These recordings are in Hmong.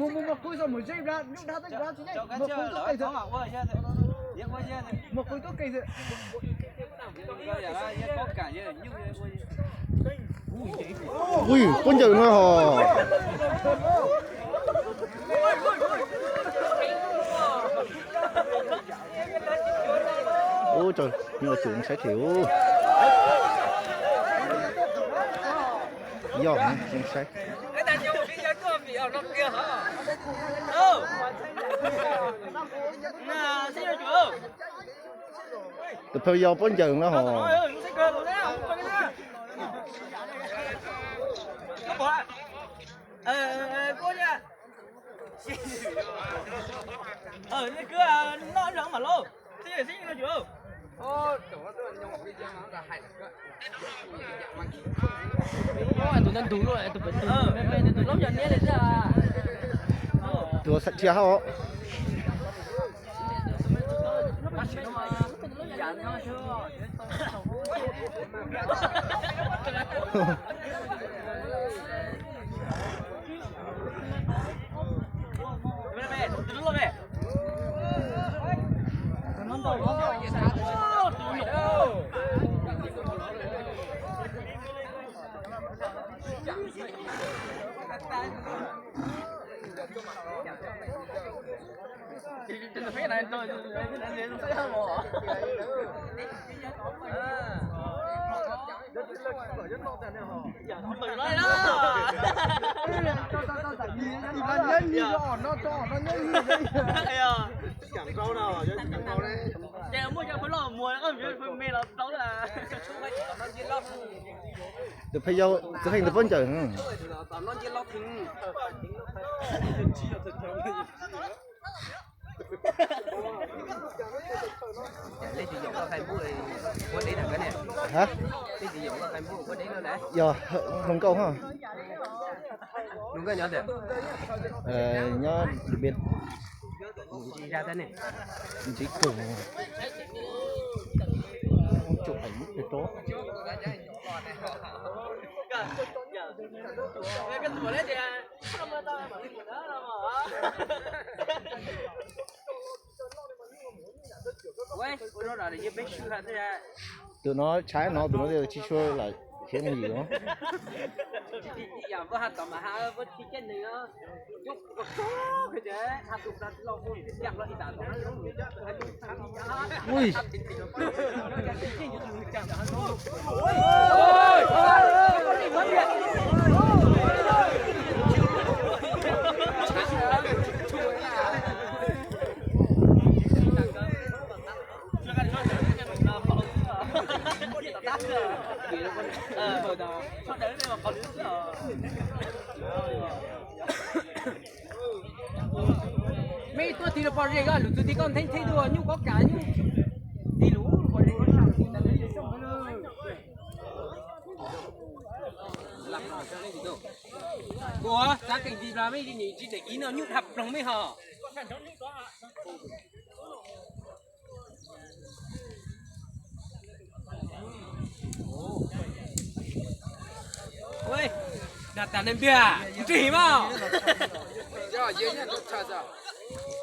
Mus mus mus, kub txog mus zeb nrad, nyuj nrad tej nrad tsis yeej, mus kub tuaj qis xwb. Mus kub tuaj qis xwb. Ui, pob ncaws no hos. Ub, cov nyuj tsum saib them ub. Yog saib. Tus phauj yau pob ncaws no hos. Tus ntawd ntug lawm, tus pem tus me me ntawd tus laub yog niab li xwb. Tus xav dhia hauj. Ces muaj cov peb los muag, me los tau. Tus phauj yau, tus phauj ntawd pob ncaws. Hab, yog hluas nkauj hos. Nyob ntsis kawg, tsum heev tus rov. Tus no tshaib no, tus no tsis tshua lam khiav me ywm no. Ui. Mej tuaj tig lug pom zej, lug txug tig koj ntheeb ntheeb dua nyuj koj kam nyuj. Tig lug pom zej koj sam tig ntawd. Kuv xav keem tis plas mej li nim tsis deem ib no nyuj dhau ploog mej hos.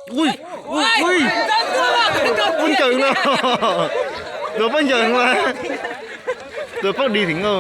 Ua, ua, ua, pob ncaws no, tus pob ncaws no, tus pob di theem no.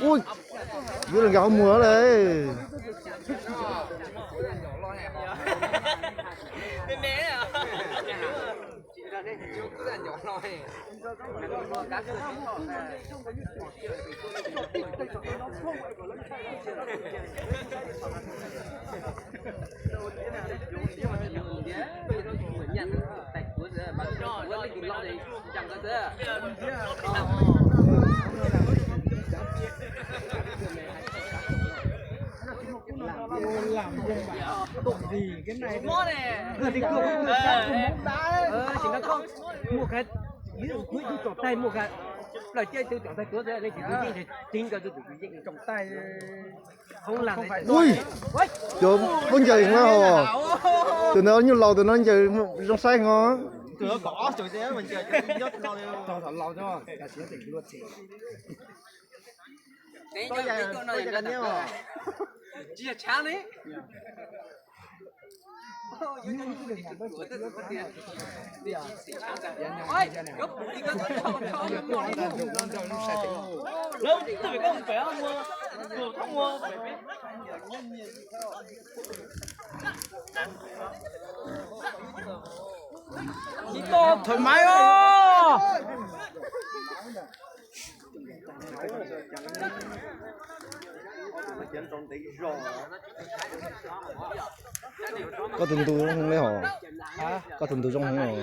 Ui, yuav los nkag qhov muag lawm. Muaj kha, ib tug tsom tais muaj kha, plaws caij tug tsom tais tuav xwb, leej twg tus yeej, tib nkawd tus tus yeej tsom tais. Ui, cov pab ncaws no, tus no nyuj laus, tus no ncaws zoo saib no. Thoải mái os. Koj tus ntu zoo heev li hos. Koj tus ntu zoo heev os.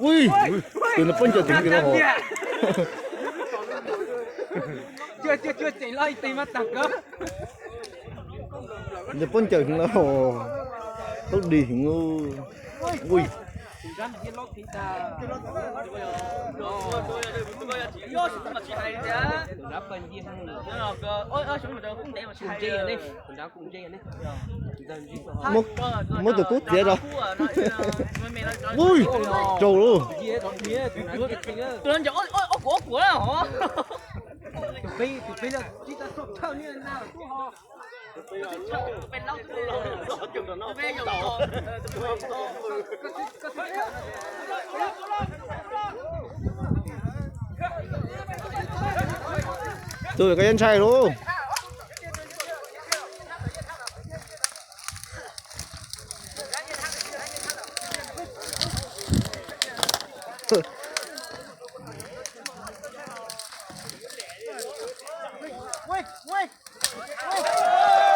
Ui, tus no poj ncaws heev li hos. Nws poj ncaws heev li hos. Tub dig heev. Ui. Muab tus kub txiav rau. Ui, raug lawm. Tus koj yeej ntshai lauj.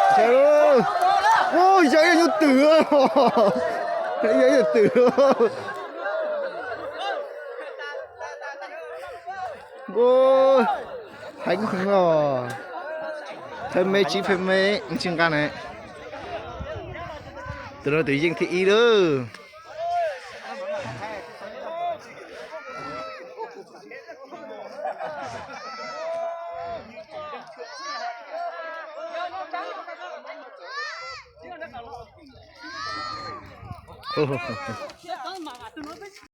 Ntshai lauj. Ua, yawg yog nyuj twm, yawg yog twm. Heev heev os. Phem me tsis phem me tsis nqa ne. Tus no tus yeej thib ib lawm.